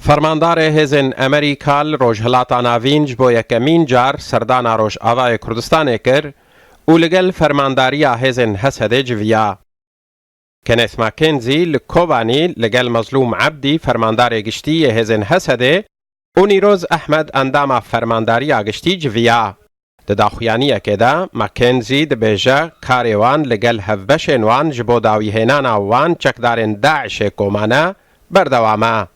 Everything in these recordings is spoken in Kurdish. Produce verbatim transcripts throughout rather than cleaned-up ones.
Fermandarê hêzên Amerîka li Rojhilata Navîn ji bo yekemîn car serdana Rojavayê Kurdistanê kir û li gel fermandariya hêzên Hesedê civiya. Kenneth McKenzie li Kobanî li gel Mezlûm Ebdî, fermandarê giştî yê hêzên Hesedê, û Nîroz Ehmed, endama fermandariya giştî, civiya. Di daxuyaniyekê de McKenzie dibêje karê wan li gel hevbeşên wan ji bo dawîhênana wan çekdarên DAIŞê komane berdewam e.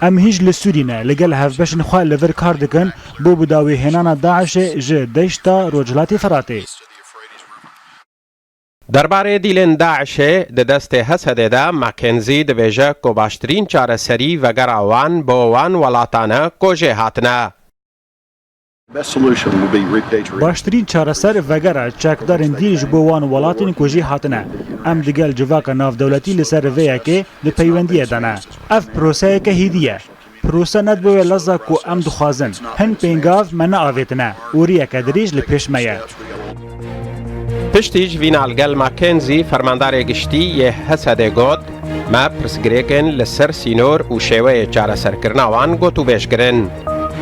Em hîn li Sûrî ne, li gel hevbeşên xwe li vir kar dikin bo bi dawîhênana DAIŞê ji deşta Rojhilatê Firatê. Derbarê dîlên DAIŞê di destê Hesedê de McKenzie dibêje ku baştirîn çareserî vegera wan bo wan welatan e ku jê hatine. Baştirîn çareser vegera çekdarên dîl ji bo wan welatên ku jê hatine. Em digel civaka navdewletî li ser vê yekê di peywendiyê de ne. Ev proseyeke hêdî ye. Prose nedibe wê leza ku em dixwazin. Hin pêngav me neavêtine û riyeke dirêj li pêş me ye. Piştî ji vîna li gel McKenzie, fermandarê giştî yê Hesedê got, me pirsgirêkên li ser sînor û şêweyê çareserkirina wan gotûbêj kirin.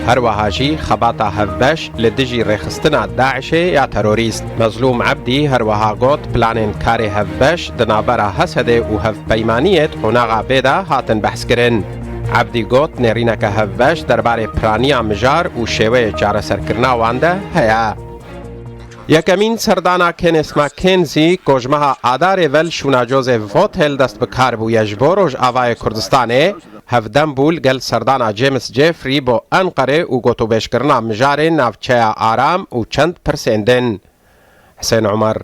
Her wiha jî xebata hevbeş li dijî rêxistina DAIŞê ya terorîst. Mezlûm Ebdî her wiha got, planên karê hevbeş di navbera Hesedê û hevpeymaniyê di qonaxa bê de hatin behskirin. Ebdî got, nêrîneke hevbeş derbarê piraniya mijar û şêweyê çareserkirina wan de heye. Yekemîn serdana Kenneth McKenzie, ku ji meha Adarê ve li şûna Joseph Votel dest bi kar bûye ji bo Rojavayê Kurdistanê, hevdem bû li gel serdana James Jeffrey bo Enqerê û gotûbêjkirina mijarê navçeya Aram û çend pirsên din. Hisên Omer,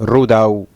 Rûdaw,